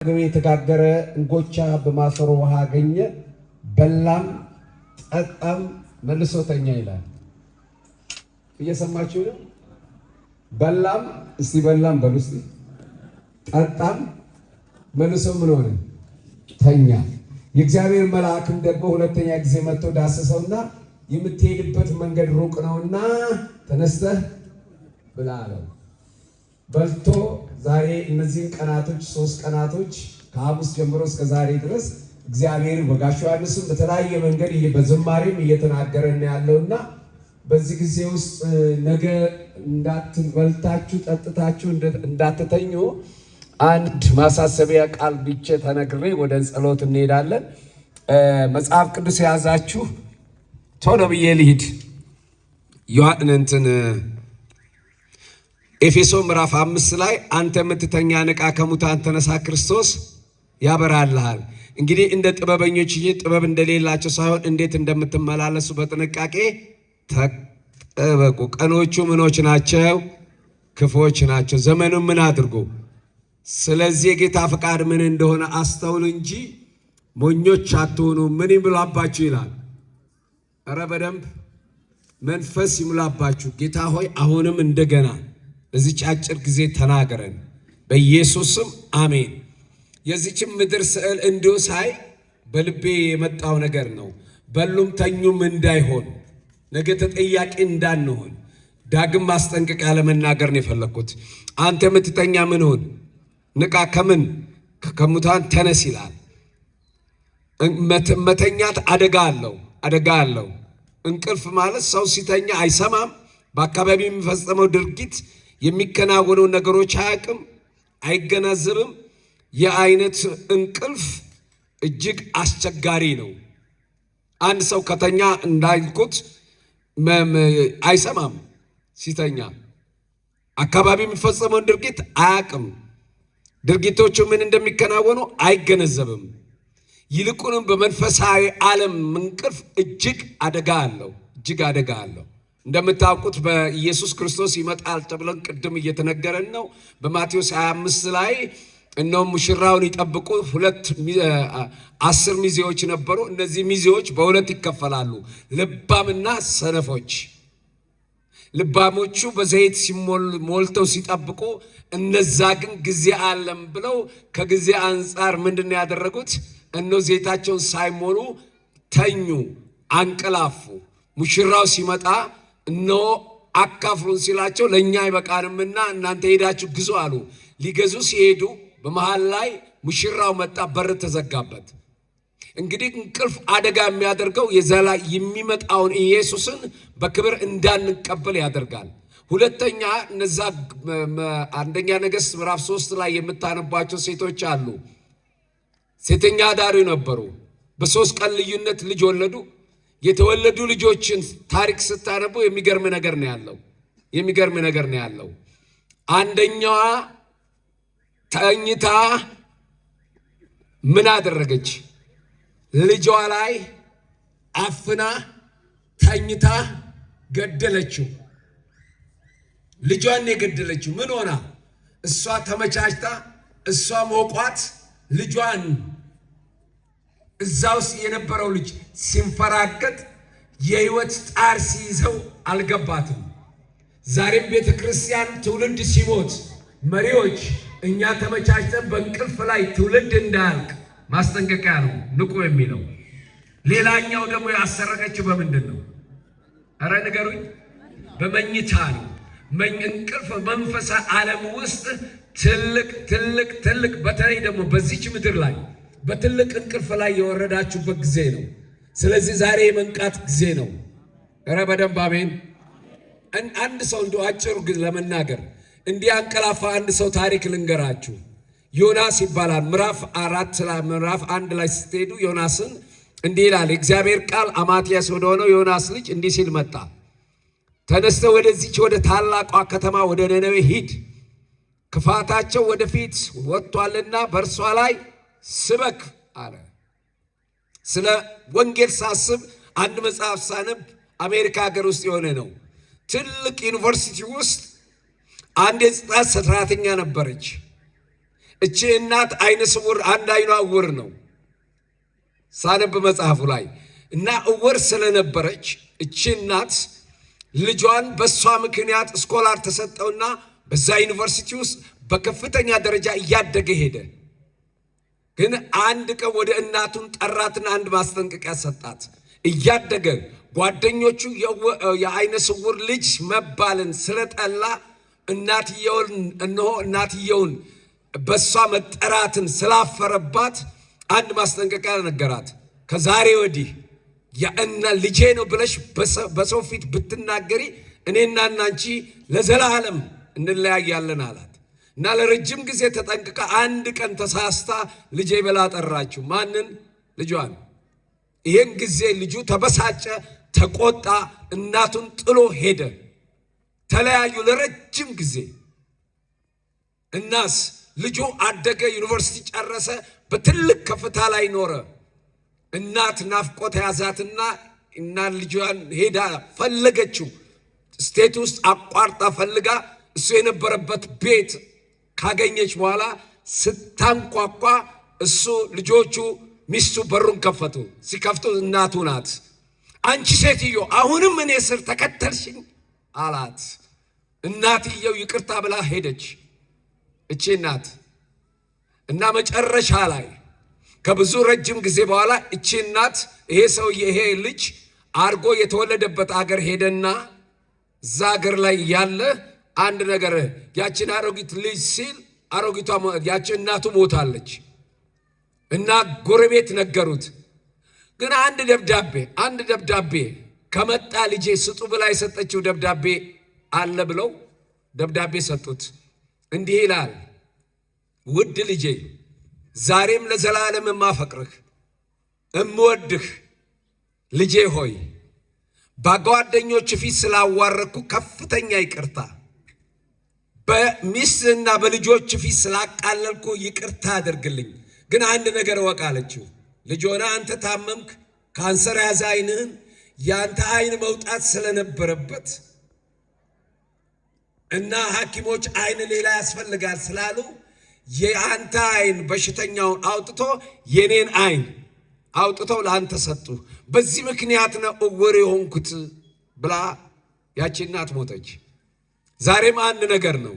የተጋገረ እንጎቻ በማሰሮ ውሃ አገኘ፣ በላም ጠጣም፣ መልሶ ተኛ ይላል። እየሰማችሁ ነው። በላም፣ እስቲ በላም በሉ እስቲ፣ ጠጣም፣ መልሶ ምን ሆነ? ተኛ። የእግዚአብሔር መልአክም ደግሞ ሁለተኛ ጊዜ መጥቶ ዳሰሰውና የምትሄድበት መንገድ ሩቅ ነውና ተነስተህ ብላ አለው። በልቶ ዛሬ እነዚህን ቀናቶች፣ 3 ቀናቶች ከሐሙስ ጀምሮ እስከ ዛሬ ድረስ እግዚአብሔር በጋሽ ዮሐንስም በተለያየ መንገድ በዝማሬም እየተናገረን ያለውና በዚህ ጊዜ ውስጥ ነገ እንዳትበልታችሁ ጠጥታችሁ እንዳትተኙ አንድ ማሳሰቢያ ቃል ብቻ ተነግሬ ወደ ጸሎት እንሄዳለን። መጽሐፍ ቅዱስ የያዛችሁ ቶሎ ብዬ ልሂድ። እንትን ኤፌሶ ምዕራፍ 5 ላይ አንተ የምትተኛ ንቃ፣ ከሙታን ተነሳ፣ ክርስቶስ ያበራልሃል። እንግዲህ እንደ ጥበበኞች እንጂ ጥበብ እንደሌላቸው ሳይሆን እንዴት እንደምትመላለሱ በጥንቃቄ ተጠበቁ። ቀኖቹ ምኖች ናቸው? ክፉዎች ናቸው። ዘመኑን ምን አድርጉ? ስለዚህ የጌታ ፈቃድ ምን እንደሆነ አስተውሉ እንጂ ሞኞች አትሆኑ። ምን ይሙላባችሁ ይላል። እረ በደንብ መንፈስ ይሙላባችሁ። ጌታ ሆይ፣ አሁንም እንደገና በዚች አጭር ጊዜ ተናገረን፣ በኢየሱስም አሜን። የዚችን ምድር ስዕል እንዲሁ ሳይ በልቤ የመጣው ነገር ነው። በሉም ተኙም እንዳይሆን፣ ነገ ተጠያቂ እንዳንሆን ዳግም ማስጠንቀቂያ ለመናገር ነው የፈለግኩት። አንተ የምትተኛ ምን ሁን? ንቃ፣ ከምን ከሙታን ተነስ ይላል። መተኛት አደጋ አለው፣ አደጋ አለው። እንቅልፍ ማለት ሰው ሲተኛ አይሰማም። በአካባቢ የሚፈጸመው ድርጊት፣ የሚከናወነው ነገሮች አያውቅም፣ አይገናዘብም። የአይነት እንቅልፍ እጅግ አስቸጋሪ ነው። አንድ ሰው ከተኛ እንዳልኩት አይሰማም። ሲተኛ አካባቢ የሚፈጸመውን ድርጊት አያውቅም። ድርጊቶቹ ምን እንደሚከናወኑ አይገነዘብም። ይልቁንም በመንፈሳዊ ዓለም እንቅልፍ እጅግ አደጋ አለው፣ እጅግ አደጋ አለው። እንደምታውቁት በኢየሱስ ክርስቶስ ይመጣል ተብለን ቅድም እየተነገረን ነው። በማቴዎስ 25 ላይ እነሆ ሙሽራውን ይጠብቁ ሁለት 10 ሚዜዎች ነበሩ። እነዚህ ሚዜዎች በሁለት ይከፈላሉ፣ ልባምና ሰነፎች። ልባሞቹ በዘይት ሞልተው ሲጠብቁ፣ እነዛ ግን ጊዜ አለም ብለው ከጊዜ አንጻር ምንድን ነው ያደረጉት? እነሆ ዘይታቸውን ሳይሞሉ ተኙ፣ አንቀላፉ። ሙሽራው ሲመጣ እነሆ አካፍሉን ሲላቸው ለእኛ አይበቃንምና እናንተ ሄዳችሁ ግዙ አሉ። ሊገዙ ሲሄዱ በመሃል ላይ ሙሽራው መጣ፣ በር ተዘጋበት። እንግዲህ እንቅልፍ አደጋ የሚያደርገው የዘላ የሚመጣውን ኢየሱስን በክብር እንዳንቀበል ያደርጋል። ሁለተኛ እነዛ አንደኛ ነገሥት ምዕራፍ 3 ላይ የምታነቧቸው ሴቶች አሉ። ሴተኛ አዳሪ ነበሩ። በ3 ቀን ልዩነት ልጅ ወለዱ። የተወለዱ ልጆችን ታሪክ ስታነቡ የሚገርም ነገር ነው ያለው። የሚገርም ነገር ነው ያለው። አንደኛዋ ተኝታ ምን አደረገች? ልጇ ላይ አፍና ተኝታ ገደለችው። ልጇን የገደለችው ምን ሆና? እሷ ተመቻችታ፣ እሷ ሞቋት ልጇን እዛ ውስጥ የነበረው ልጅ ሲንፈራገጥ፣ የህይወት ጣር ሲይዘው አልገባትም። ዛሬም ቤተ ክርስቲያን ትውልድ ሲሞት መሪዎች እኛ ተመቻችተን በእንቅልፍ ላይ ትውልድ እንዳያልቅ ማስጠንቀቂያ ነው ንቁ የሚለው። ሌላኛው ደግሞ ያሰረቀችው በምንድን ነው? እረ ንገሩኝ። በመኝታ ነው። እንቅልፍ መንፈሳዊ ዓለም ውስጥ ትልቅ ትልቅ ትልቅ፣ በተለይ ደግሞ በዚች ምድር ላይ በትልቅ እንቅልፍ ላይ የወረዳችሁበት ጊዜ ነው። ስለዚህ ዛሬ የመንቃት ጊዜ ነው። እረ በደንብ አሜን። አንድ ሰው እንደ አጭሩ ለመናገር እንዲህ አንቀላፋ አንድ ሰው ታሪክ ልንገራችሁ። ዮናስ ይባላል። ምዕራፍ 4፣ ምዕራፍ 1 ላይ ስትሄዱ ዮናስን እንዲህ ይላል የእግዚአብሔር ቃል፣ አማትያስ ወደሆነው ዮናስ ልጅ እንዲህ ሲል መጣ። ተነስተህ ወደዚች ወደ ታላቋ ከተማ ወደ ነነዌ ሂድ፣ ክፋታቸው ወደፊት ወጥቷልና በእርሷ ላይ ስበክ አለ። ስለ ወንጌል ሳስብ አንድ መጽሐፍ ሳነብ አሜሪካ ሀገር ውስጥ የሆነ ነው። ትልቅ ዩኒቨርሲቲ ውስጥ አንድ የጽዳት ሰራተኛ ነበረች። እቺ እናት አይነ ስውር፣ አንድ አይኗ እውር ነው ሳነብ መጽሐፉ ላይ። እና እውር ስለነበረች እቺ እናት ልጇን በእሷ ምክንያት scholar ተሰጠውና በዛ ዩኒቨርሲቲ ውስጥ በከፍተኛ ደረጃ እያደገ ሄደ። ግን አንድ ቀን ወደ እናቱን ጠራትና አንድ ማስጠንቀቂያ ሰጣት። እያደገ ጓደኞቹ የአይነ ስውር ልጅ መባልን ስለጠላ እናትየውን እነሆ እናትየውን በእሷ መጠራትን ስላፈረባት አንድ ማስጠንቀቂያ ነገራት። ከዛሬ ወዲህ የእና ልጄ ነው ብለሽ በሰው ፊት ብትናገሪ እኔና እናንቺ ለዘላለም እንለያያለን አላት። እና ለረጅም ጊዜ ተጠንቅቃ አንድ ቀን ተሳስታ ልጄ ብላ ጠራችው። ማንን? ልጇን። ይህን ጊዜ ልጁ ተበሳጨ፣ ተቆጣ፣ እናቱን ጥሎ ሄደ። ተለያዩ ለረጅም ጊዜ። እናስ ልጁ አደገ፣ ዩኒቨርሲቲ ጨረሰ፣ በትልቅ ከፍታ ላይ ኖረ። እናት ናፍቆት ያዛትና እና ልጇን ሄዳ ፈለገችው። State ውስጥ አቋርጣ ፈልጋ እሱ የነበረበት ቤት ካገኘች በኋላ ስታንኳኳ እሱ፣ ልጆቹ፣ ሚስቱ በሩን ከፈቱ። ሲከፍቱ እናቱ ናት። አንቺ ሴትዮ አሁንም እኔ ስር ተከተልሽኝ አላት። እናትየው ይቅርታ ብላ ሄደች። እቺ እናት እና መጨረሻ ላይ ከብዙ ረጅም ጊዜ በኋላ እቺ እናት ይሄ ሰውዬ ይሄ ልጅ አድጎ የተወለደበት አገር ሄደና እዛ አገር ላይ ያለ አንድ ነገር ያችን አሮጊት ልጅ ሲል አሮጊቷ ያችን እናቱ ሞታለች እና ጎረቤት ነገሩት። ግን አንድ ደብዳቤ ከመጣ ልጄ ስጡ ብላ የሰጠችው ደብዳቤ አለ ብለው ደብዳቤ ሰጡት። እንዲህ ይላል፣ ውድ ልጄ፣ ዛሬም ለዘላለም የማፈቅርህ እምወድህ ልጄ ሆይ፣ በጓደኞችህ ፊት ስላዋረድኩህ ከፍተኛ ይቅርታ፣ በሚስትህና በልጆችህ ፊት ስላቃለልኩህ ይቅርታ አድርግልኝ። ግን አንድ ነገር እወቅ አለችው። ልጅ ሆነህ አንተ ታመምክ፣ ካንሰር ያዘ ዓይንህን። የአንተ ዓይን መውጣት ስለነበረበት እና ሐኪሞች ዓይን ሌላ ያስፈልጋል ስላሉ የአንተ ዓይን በሽተኛውን አውጥቶ የኔን ዓይን አውጥተው ለአንተ ሰጡ። በዚህ ምክንያት ነው እውር የሆንኩት ብላ ያቺ እናት ሞተች። ዛሬም አንድ ነገር ነው።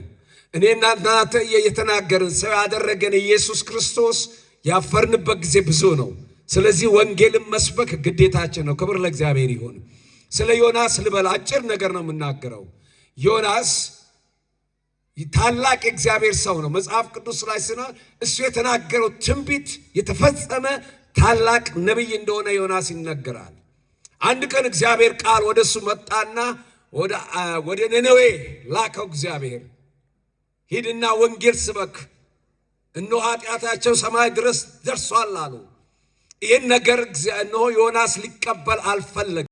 እኔና እናንተ እየተናገርን ሰው ያደረገን ኢየሱስ ክርስቶስ ያፈርንበት ጊዜ ብዙ ነው። ስለዚህ ወንጌልን መስበክ ግዴታችን ነው። ክብር ለእግዚአብሔር ይሁን። ስለ ዮናስ ልበል፣ አጭር ነገር ነው የምናገረው። ዮናስ ታላቅ የእግዚአብሔር ሰው ነው። መጽሐፍ ቅዱስ ላይ ስነ እሱ የተናገረው ትንቢት የተፈጸመ ታላቅ ነቢይ እንደሆነ ዮናስ ይነገራል። አንድ ቀን እግዚአብሔር ቃል ወደ እሱ መጣና ወደ ነነዌ ላከው። እግዚአብሔር ሂድና ወንጌል ስበክ፣ እነሆ ኃጢአታቸው ሰማይ ድረስ ደርሷል አሉ። ይህን ነገር እነሆ ዮናስ ሊቀበል አልፈለገም።